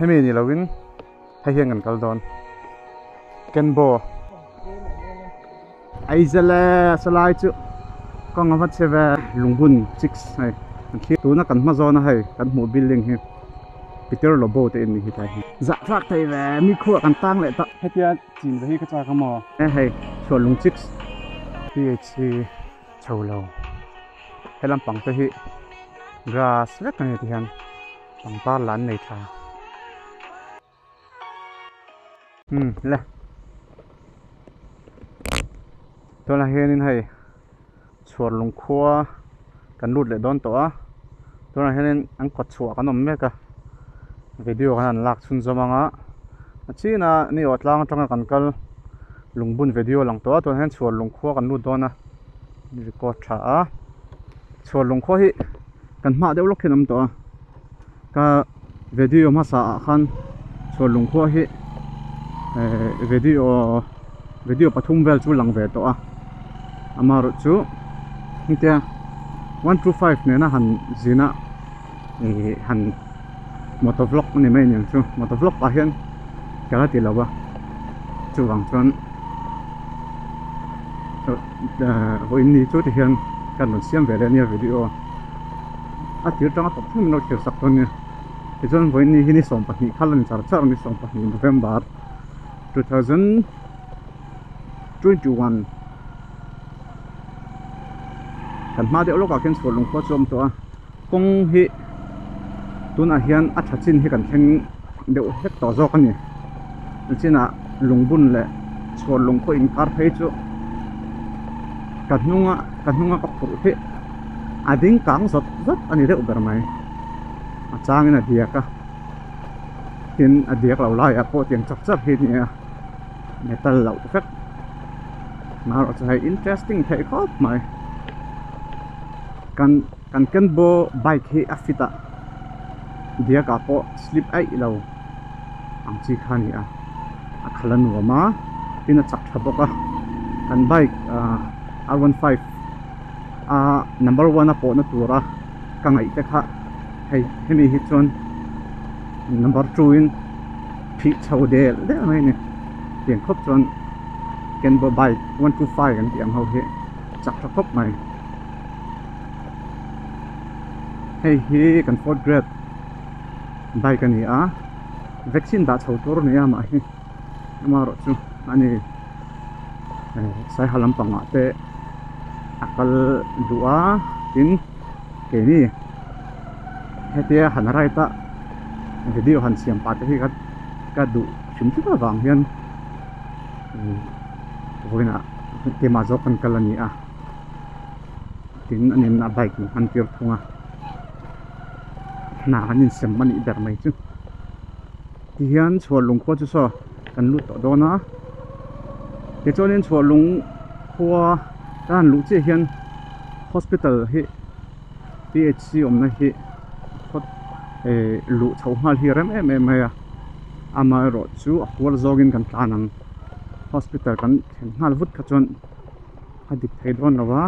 Hemi ni loin hei hian kan kal dawn. Kenbo. Aizale salai chu kawng a va chhe ve. Lungbun chicks hei an thlir tuna kan hma zawna hei kan hmuh building hi Peter Lobo te in ni hi tlai hi. Zahthlak thei ve mi khuah kan tang leh ta. Hetia chin ve hi ka chak a maw. E hei chhuah lung chicks PHC chho lo he lampang te hi grass vek a ni ti hian pangpar lah an nei tha. Umm le tunah hianin hei chhuar lung khua kan lut leh dawn tawh a tunah hianin an kawt chhuah kan awm mek a video khan an lak chhun zawm ang a a chin a ni aw tlang atanga kan kal lungbun video a lang tawh a tunah hian chhuar lung khua kan lut dawn a record tha a chhuar lung khua hi kan hmah deuh lawk hian a awm tawh a. Ka video hmasa ah khan chhuar lungkhua hi eh video video pathum vel chu lang ve tawh a amaherawh chu hetia 125 nena han zin a ih han motor vlog a ni mai aniang chu motor vlog ah hian ka la ti lo a chuvang chuan vawiin ni chu ti hian ka rawn siam ve leh ania video. A thir tanga tawp thleng min lo thlir sak dawn nia. Tichuan vawiin ni hi ni 12 kha la ni char char a ni 12 November 2021 kan hma deuh lawkah khian chhuah lung khua chu a awm tawh a kawng hi tunah hian a tha chin hi kan thleng deuh hlek tawh zawk a ni nichinah lungbun leh chhuah lung khaw inkar phei chu ka hnunga ka hnunga ka phurh hi. A ding kang zawt zawt a ni deuh ber mai a changin a diak a tin a diak lo laiah pawh tiang chak chak hi nia metal loh vek marawh chu hei interesting theih khawp mai kan kan kenbo bike hi a fit a diakah pawh slip aih lo ang chi kha a ni a a khalh a nuam a tin a chak tha bawk a kan bike ah R 15. A number one a pawhna tura ka ngaih te kha hei hemi hi chuan number two in phih chho del del mai a ni tiang khawp chuan Kenbo bike 125 an tih ang ho hi chak tha khawp mai hei hi kan fourth grade bike a ni a vaccine dah chho tur a ni a mah hi amaherawhchu a ni. Saiha lampangah te a kal duh a tin keini hetia han ride a video han siam pah te hi ka ka duh hrim hrim avang hian vawiinah keimah zawk kan kal a ni a tin a ninna bike min hman tir thung a hna kan insem a nih ber mai chu tihian chhuah lung khua chu saw. Kan lut tawh dawn a tichuanin chhuah lung khua ka han luh chiah hian hospital hi P H C awmna hi khawt eh luh chhoh nghal hi a rem em em mai a amaherawh chu a kual zawngin kan tlan ang hospital kan thlen nghal vut kha chuan a dik thei dawn lo a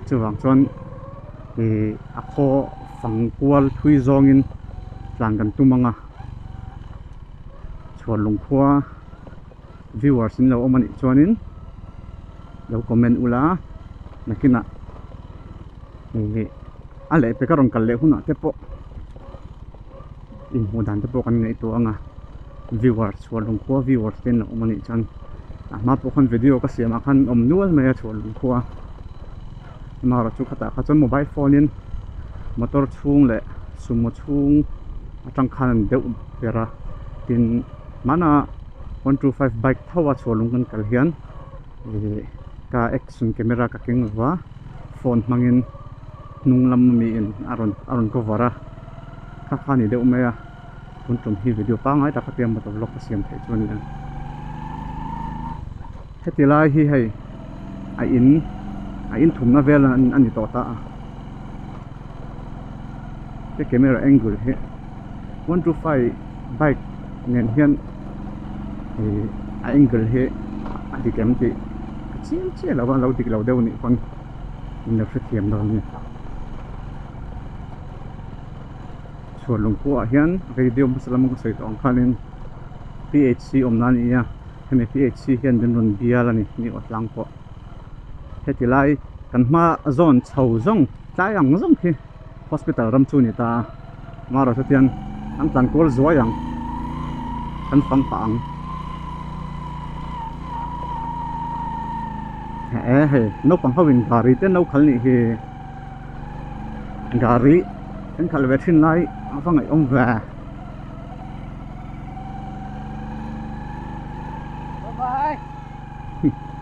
chuvang chuan ih a khaw fang kual thui zawngin tlan kan tum ang a. Chhuar lungkhua viewers in lo awm anih chuanin lo comment ula nakinah ih a lehpek a rawn kal leh hunah te pawh inhmuh dan te pawh kan ngaihtuah ang a viewers chhuar lungkhua viewers te in lo awm anih chuan a hma pawh khan video ka siam ah khan awm nual mai a chhuar lungkhua amaherawhchu khatah kha chuan mobile phone in motor chhung leh sumo chhung atang khan an deuh ber a tin hmana 125 bike tho a chhuah lung kan kal hian ih ka action camera ka keng lo va phone hmangin hnung lam ami in a rawn a rawn cover a kha kha a ni deuh mai a tun tum hi video pangngai tak atia motor vlog ka siam theih chu a ni a heti lai hi hei a in a in thumna vel a ni tawh ta a. He camera angle hi 125 bike nen hian ih a angle hi a dik em tih ka chiang chiah lo a lo dik lo deuh anih pawn min lo hrethiam dawn a ni. Chhuarlung khuaah hian video hmasa lama ka sawi tawh ang khanin PHC awmna a ni a, hemi PHC hian min rawn bial a ni ni aw tlang pawh. Heti lai kan hma zawn chho zawng tlai ang zawng khi hospital ram chu a ni ta a, amaherawhchu chuan an tlan kual zuai ang, an fang pah ang. E hei naupang ho in gari te an lo khal nih hi. Gari kan khalh ve thin lai a va ngaihawm ve.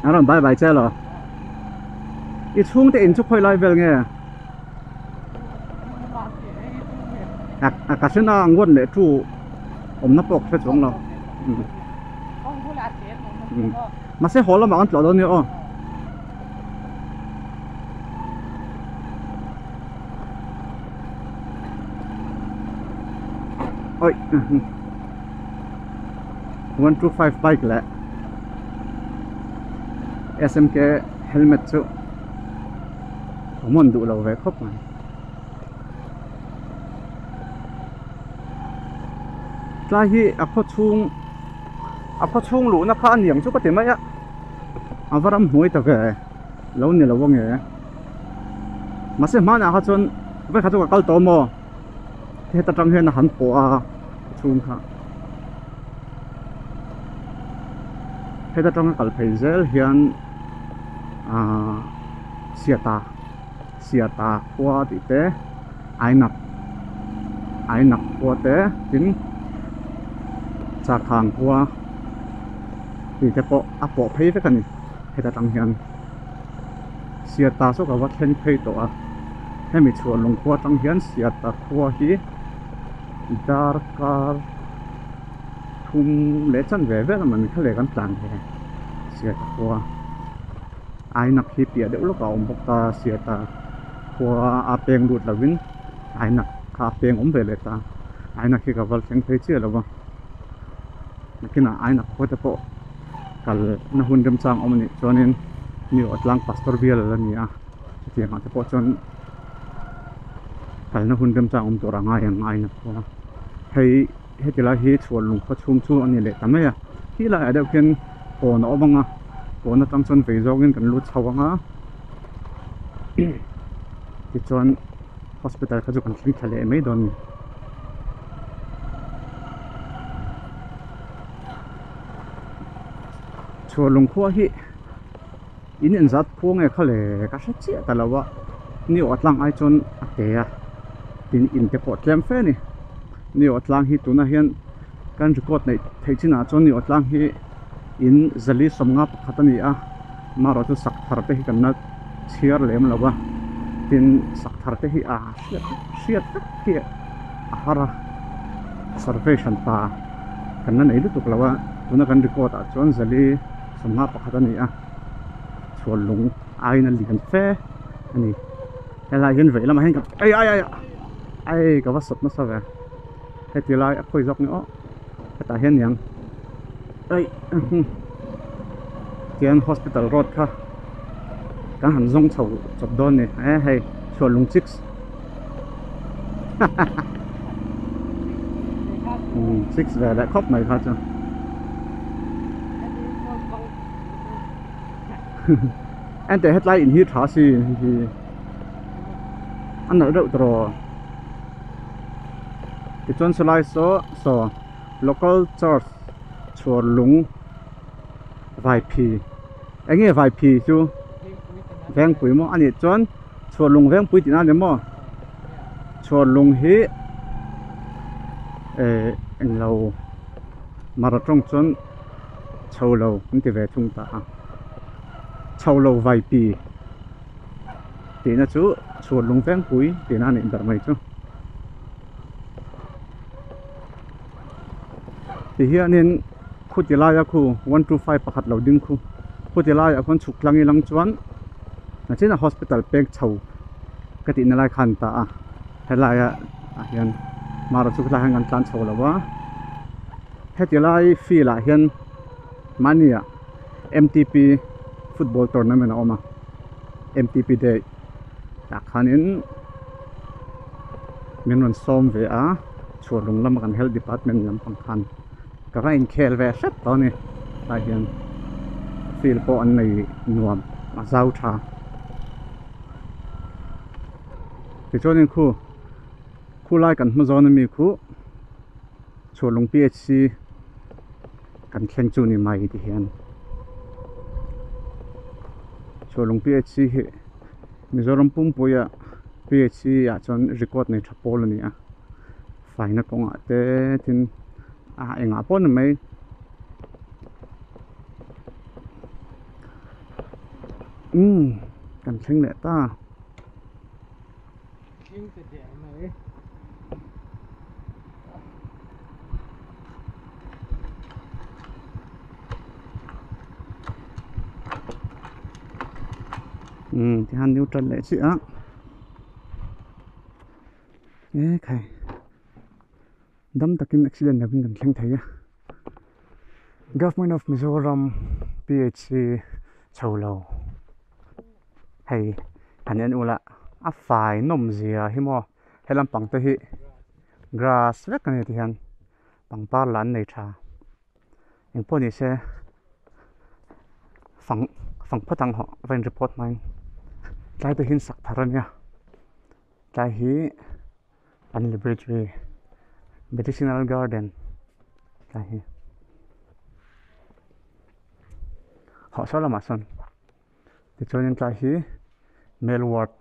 A rawn bye bye che lo. I chhungte in chu khawi lai vel nge? A ka hre na ang one leh two awmna pawh ka hre chuang lo. Mahse haw lamah kan tlawh dawn nia aw. Oi 125 bike leh SMK helmet chu common duh lo ve khawp mai. Tlai hi a khaw chhung a khaw chhung luhna kha a niang chu ka ti mai a. A va ram hnuai ta ve lo ni lo ange mahse hmanah kha chuan vawikhat chu ka kal tawh maw heta tang hian a han pawh a chhung kha heta tanga kal phei zel hian ahh siata siata khua tih te ainak ainak khua te tin chakhang khua. Tih te pawh a pawh phei vek a ni heta tang hian Siata chu ka va thleng phei tawh a hemi chhuah lungkhua atang hian Siata khua hi darkar thum leh chan ve vel a mawni kha leh kan tlan ve Siata khua Ainak hi piah deuh lawk a awm bawk ta Siata khua a peng lut lovin Ainak kha a peng awm ve leh ta Ainak hi ka va thleng phei chiah lo va. Nakinah aina khua te pawh kal na hun remchang awm anih chuanin mi aw tlang pastor bial a la ni a chutiang ah te pawh chuan kalna hun remchang awm tur a ngai ang aina khua hei heti lai hi chhuan lung khaw chhung chu a ni leh ta mai a khi laiah deuh khian kawn a awm ang a kawn atang chuan vei zawngin kan lut chho ang a tichuan hospital kha chu kan thleng thla leh mai dawn a ni. Chhuah lungkhua hi in inzat khua nge kha le ka hre chiah ta lo a ni aw tlang ai chuan a te a tin in te pawh tlem fe a ni ni aw tlang hi tunah hian kan record neih theih chinah chuan ni aw tlang hi in zali sawmnga pakhat a ni a amaherawh chu sak thar te hi kan la chhiar lem lo a tin sak thar te hi a hriat hriat vek hi a har a survey hran pa kan la nei lutuk lo a tuna kan record ah chuan zali sawmnga pakhat a ni a chhuan lung aiin a lian fe a ni helai hian vei lamah hian ka ai ai ai ai ka va sawt nasa ve heti lai a khawi zawk ni aw hetah hian niang ai tian hospital road kha kan han zawng chho chawp dawn ni e hei chhuah lung chicks chicks ve leh khawp mai kha chu enteh hetlai in hi tha si hei hi a nalh reuh tawh rawh tichuan sawlai saw saw local church chhuar lung vaiphi eng nge vaiphi chu vengpui maw a nih chuan chhuar lung vengpui tihna a ni maw chhuar lung hi eh englo mara tawng chuan chho lo an ti ve thung ta a chho lo vaipi tihna chu chhuar lung vengpui tihna a nih ber mai chu. Ti hianin khuti laia khu 125 pakhat lo ding khu khuti laiah khuan chhuk tlang ilang chuan nachina hospital pek chho ka tihna lai khan ta a helaia ah hian marawh chu khilai hian kan tlan chho lo a heti lai field ah hian mahni ah M_T_P football tournament a awm a M_T_P day tah khanin min rawn sawm ve a. Chhuarlung lama kan health department lampang khan ka va inkhel ve hrep tawh a ni tlai hian field pawh an nei nuam a zau tha tichuanin khu khulai kan hma zawn ami khu Chhuarlung P_H_C kan thleng chu ni mai ti hian Chhuarlung P_H_C hi Mizoram pumpuia P_H_C ah chuan record nei tha pawl a ni a faina kawngah te tin ah engah pawh ni mai umm kan thleng leh ta. Umm tikhan neutral leh chiah a e khai dam takin accident lovin kan thleng thei a government of Mizoram P_H_C chho lo. Hei han en ula a fai nawm zia hi maw he lampang te hi grass vek a ni ti hian pangpar lah an nei tha engpawh ni se fang fang phawt ang hawh va in report hmain tlai te hi an sak thar a nia tlai hi an laboratory medicinal garden tlai hi hawh saw lamah sawn. Tichuanin tlai hi male ward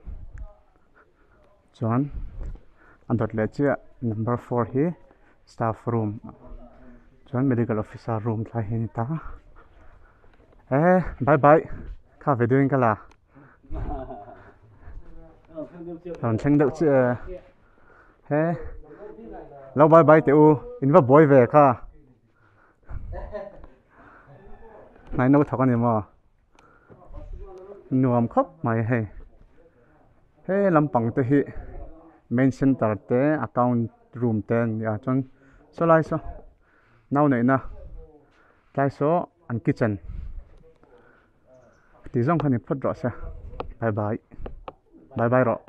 chuan a dawt leh chiah number four hi staff room chuan medical officer room tlai hi a ni ta e bye bye kha video in ka la rawn thleng deuh chiah e he lo bye bye teh u in va buai ve kha. Hnai no thawk a ni maw nuam khawp mai hei he lampang te hi main center te account room te an ni a chuan saw lai saw nau neihna tlai saw an kitchen tih zawng kha ni phawt rawh se bye bye bye bye rawh.